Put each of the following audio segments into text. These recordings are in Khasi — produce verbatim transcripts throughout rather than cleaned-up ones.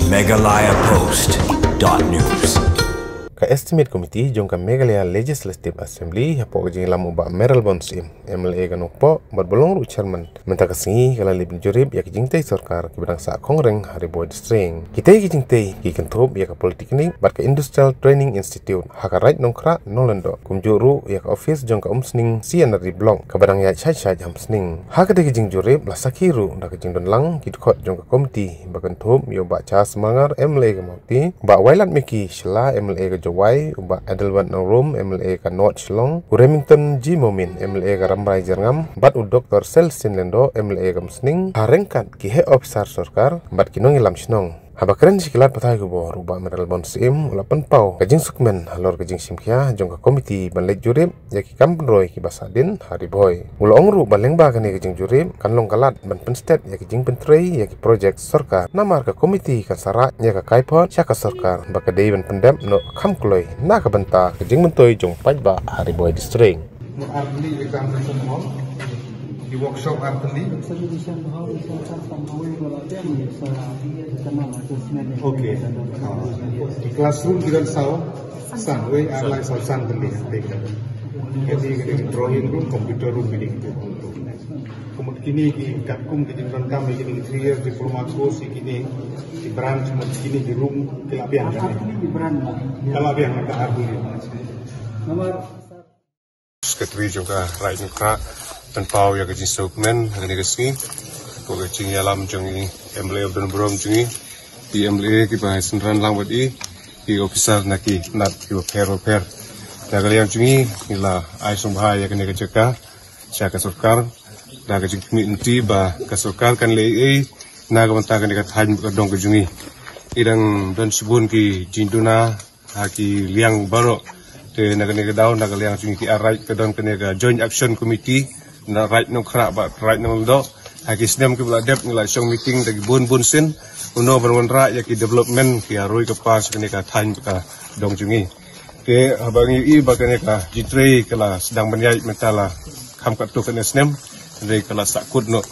Meghalaya Post dot news. Ka Estimate Committee jong ka Meghalaya Legislative Assembly hapoh ka jingïalam u Bah Mayralborn Syiem, M L A ka Nongpoh bad ba long ruh chairman, mynta ka sngi ka la leit ban jurip ïa ki jingtei sorkar kiba dang sah khongreng ha Ri Bhoi District. Kitei ki jingtei ki kynthup ïa ka Polytechnic bad ka Industrial Training Institute ha ka Raid Nongkhrah, Nonglyngdoh, kumjuh ruh ïa ka office jong ka Umsning C and R D Block kaba dang ïaid shait shait ha Umsning. Ha katei ka jingjurip la sakhi ruh da ka jingdon lang ki dkhot jong ka komiti ba kynthup ïa u Bah Charles Marngar, M L A ka Mawti, Bah Wailadmiki Shylla, M L A ka Jowai, u Bah Adelbert Nongrum, M L A ka North Shillong, u Remington G Momin, M L A ka Rambrai Jyrngam, bad u Doktor Celestine Lyngdoh, M L A ka Umsning, ha ryngkat ki heh ophisar sorkar bad ki nongïalam shnong. Haba kren sha ki lad pathai khubor, u Bah Mayralborn Syiem u la pynpaw ka jingsngewkmen halor ka jingshimkhia jong ka komiti ban leit jurip ïa ki kam pynroi kiba sahdien ha Ri Bhoi. U la ong ruh ba lyngba kane ka jingjurip kan long ka lad ban pynstet ïa ki jingpyntrei ïa ki projek sorkar, namar ka komiti kan sa rah ïa ka kaiphod sha ka sorkar ba ka dei ban pyndep noh kham kloi na ka bynta ka jingmyntoi jong paidbah ha Ri Bhoi District. Ar tylli examination hall, ki workshop ar tylli. Examination hall, examination hall, Okay. Ki classroom ki don saw san, wei ar lai saw san tylli. Kane ka dei drawing room, computer room, kine ki tu. Kumut kine ki katkum ki jingdonkam ïa kine ki three years diploma course ïa kine ki branch, kumut kine ki room ki la biang. Ka la biang ka ar tylli. Secretary jong ka Raid Nongkhrah, pynpaw ïa ka jingsngewkmen ha kane ka sngi. Ko ka jingïalam jong i M L A ba don burom jong i, i M L A kiba synran lang bad i, i officer na ki tnat kiba pher ba pher. Na ka liang jong i, ngi la ai sngewbha ïa kane ka jaka sha ka sorkar da ka jingkhmih lynti ba ka sorkar kan leh ei ei na ka bynta kane ka thaiñ bad ka dong ka jong i. I dang don shibun ki jingduna ha ki liang baroh. Te na kane ka daw, na ka liang jong i ki ar raid ka don kane ka Joint Action Committee na Raid Nongkhrah bad Raid Nonglyngdoh. Ha ki snem kiba la dep ngi la shong meeting da ki bun bun sien, kumno ban wanrah ïa ki development ki aroi ka pa sha kane ka thaiñ bad ka dong jong i. Te haba ngi i ba kane ka jingtrei ka la sdang ban ïaid mynta la kham katto katne snem, hynrei ka la sahkut noh.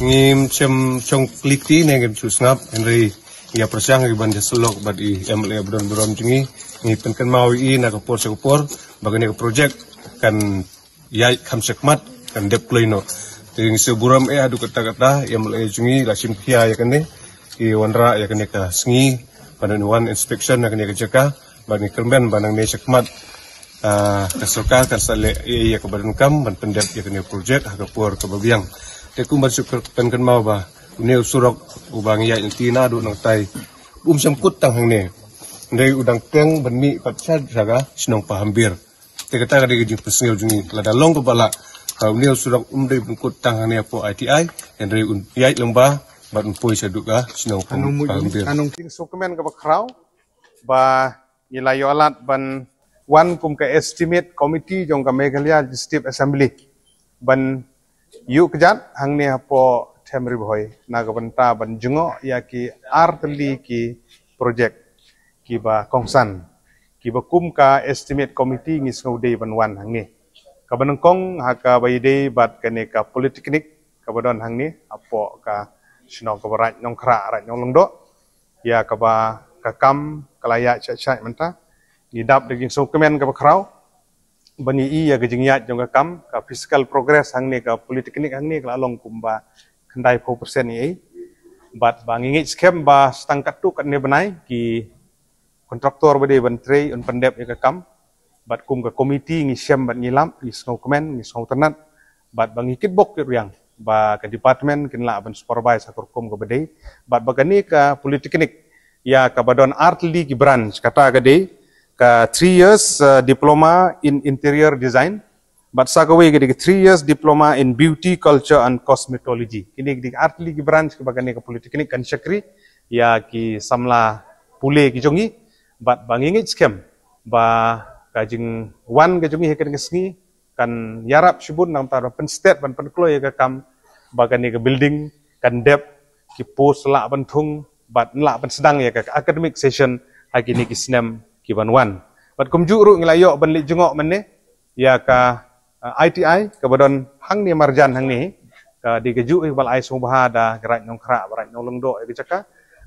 Ngim shym shong kli kti ne ngim shu sngap, hynrei ïa pyrshang ïa ban ïasyllok bad i M L A ba don burom jong i, ngi pynkynmaw ïa i na ka por sha ka por ba kane ka projek kan ïaid kham shakhmat, kan dep kloi noh. Te ngi sngewburom eh haduh katta katta, i M L A jong i la shim khia ïa kane, i wanrah ïa kane ka sngi ban wan inspection na kane ka jaka, bad ngi kyrmen ba nangne shakhmat, ah, ka sorkar kan sa leh ïa, ïa kaba donkam ban pyndep ïa kane ka projek ha ka por kaba biang. Te kumba shu pynkynmaw ba une u surok uba ngi ïaid lynti naduh nangtai um shym kut tang hangne. Hynrei u dang peng ban mih pat sha ka shnong Pahambir. Te kata ka dei ka jingpynsngew jong ngi, lada long kaba lah ba une u surok um dei ban kut tang hangne hapoh I T I, hynrei un ïaid lyngba bad un poi shaduh ka shnong Pahambir. Sngewkmen kaba khraw ba ngi la ïoh lad ban wan kum ka Estimate Committee jong ka Meghalaya Legislative Assembly ban ïuh kjat hangne hapoh Them Ri Bhoi na ka bynta ban jngoh ïa ki ar tylli ki projek kiba kongsan, kiba kum ka Estimate Committee ngi sngewdei ban wan hangne. Kaba nyngkong ha kaba ïadei bad kane ka Polytechnic kaba don hangne hapoh ka shnong kaba Raid Nongkhrah, Raid Nonglyngdoh. Ïa kaba ka kam ka la ïaid shait shait mynta. Ngi dap da ki jingsngewkmen kaba khraw ban ïohi ïa ka jingïaid jong ka kam, ka physical progress hangne ka Polytechnic hangne ka la long kumba khyndai phew percent ïa i. Bad ba ngi ngeit skhem ba sa tang katto katne bnai ki kontraktor ba dei ban trei un pyndep ïa ka kam. Bad kum ka komiti ngi shem bad ngi lap, ngi sngewkmen, ngi sngewtynnat. Bad ba ngi kitbok kitrwiang ba ka department kin lah ban supervise ha ka rukom kaba dei. Bad ba kane ka Polytechnic ïa kaba don ar tylli ki branch, kata ka dei ka three years, uh, diploma in interior design, bad sa kawei ka dei ka three years diploma in beauty, culture and cosmetology. Kine ki dei ar tylli ki branch kiba kane ka Polytechnic kan shakri ïa ki samla pule ki jong ngi. Bad ba ngi ngeit skhem ba ka jingwan ka jong ngi ha kane ka sngi kan ïarap shibun nangta ban pynstet ban pynkloi ïa ka kam ba kane ka building kan dep, ki post lah ban thung bad lah ban sdang ïa ka academic session ha kine ki snem ki ban wan. Bad kumjuh ruh ngi la ïoh ban leit jngoh mynne ïa ka, uh, I T I kaba don hangne marjan hangne, ka dei kajuh hi ba la ai sngewbha da ka Raid Nongkhrah bad Raid Nonglyngdoh ïa ka jaka.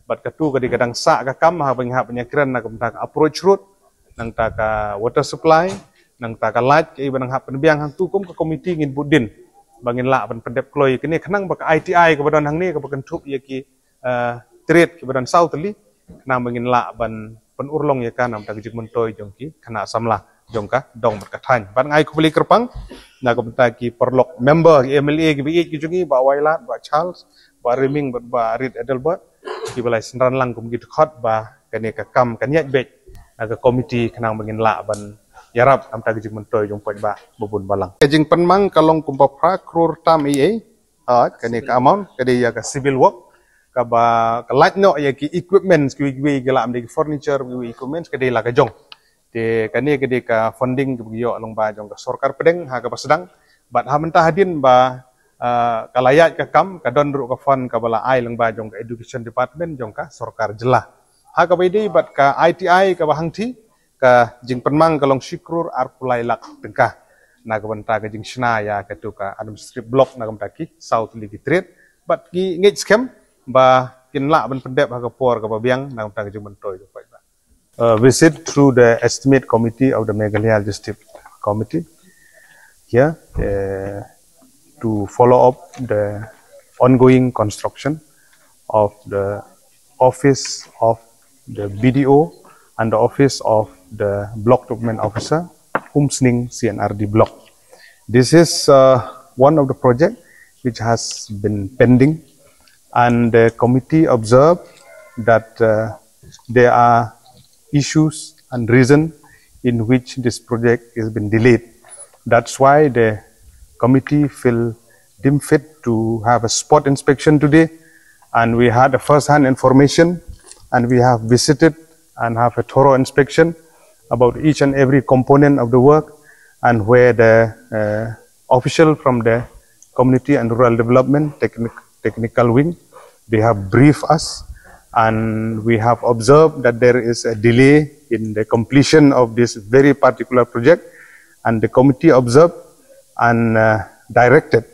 Bad katu ka dei ka dang sah ka kam ha ba ngin hap ban ïakren na ka bynta ka approach road, nangta ka water supply, nangta ka light, ka i ba nang hap pynbiang hangtu kum ka committee ngin bud dien ba ngin lah ban pyndep kloi kane khnang ba ka I T I kaba don hangne kaba kynthup ïa ki eh, trade kiba don saw tylli, khnang ba ngin lah ban pynurlong ïa ka namar ka jingmyntoi jong ki khynnah samla jong ka dong bad ka thaiñ. Bad nga ai khublei kyrpang na ka bynta ki paralok member, ki M L A kiba ïeit ki jong ngi, Bah Wailadmiki, Bah Charles, Bah Riming bad Bah Reed Adelbert, kiba la synran lang kum ki dkhot ba kane ka kam kan ïaid beit na ka committee khnang ba ngin lah ban ïarap namar ka jingmyntoi jong paidbah ba bun balang. Ka jingpynmang ka long kumba phra klur tam ei ei. Ah, kane ka amount ka dei ïa ka civil work, kaba ka lait noh ïa ki equipments kiwei kiwei, ki lah ban dei ki furniture, kiwei equipments ka dei la ka jong. Te kane ka dei ka funding kaba ïoh lyngba jong ka sorkar pdeng ha kaba sdang. Bad ha mynta hadien ba, ah, ka la ïaid ka kam, ka don ruh ka fund kaba la ai lyngba jong ka education department jong ka sorkar jylla. Ha kaba ïadei bad ka I T I kaba hangthie, ka jingpynmang ka long shi klur arphew lai lak tyngka na ka bynta ka jingshna ïa katu ka administrative block na ka bynta ki saw tylli ki trade. Bad ngi ngeit skhem ba kin lah ban pyndep ha ka por kaba biang na ka bynta ka jingmyntoi jong paidbah. Uh, visit through the estimate committee of the Meghalaya Logistics Committee here, uh, to follow up the ongoing construction of the office of the B D O and the office of the block development officer, Umsning C and R D block. This is, uh, one of the project which has been pending, and the committee observed that, uh, there are issues and reason in which this project has been delayed. That's why the committee feel deemed fit to have a spot inspection today, and we had a first-hand information, and we have visited and have a thorough inspection about each and every component of the work, and where the, uh, official from the Community and Rural Development Technic-, Technical Wing, they have briefed us, and we have observed that there is a delay in the completion of this very particular project, and the committee observed and, uh, directed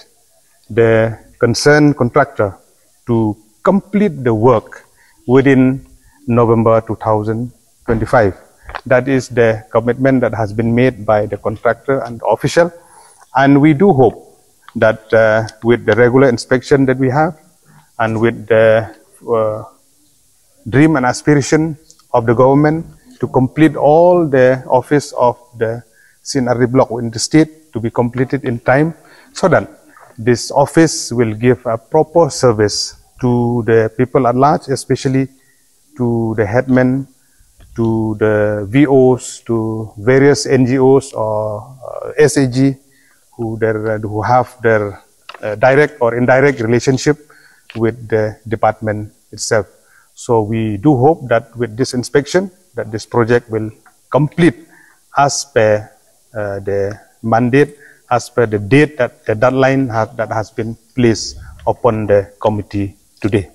the concerned contractor to complete the work within November two thousand twenty-five. That is the commitment that has been made by the contractor and the official. And we do hope that, uh, with the regular inspection that we have and with the, uh, dream and aspiration of the government to complete all the office of the C and R D block in the state to be completed in time, so that this office will give a proper service to the people at large, especially to the headmen, to the V Os, to various N G Os or, uh, S H G, who there, who have their, uh, direct or indirect relationship with the department itself. So we do hope that with this inspection, that this project will complete as per, uh, the mandate, as per the date that the deadline have, that has been placed upon the committee today.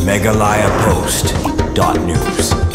Meghalaya Post dot news.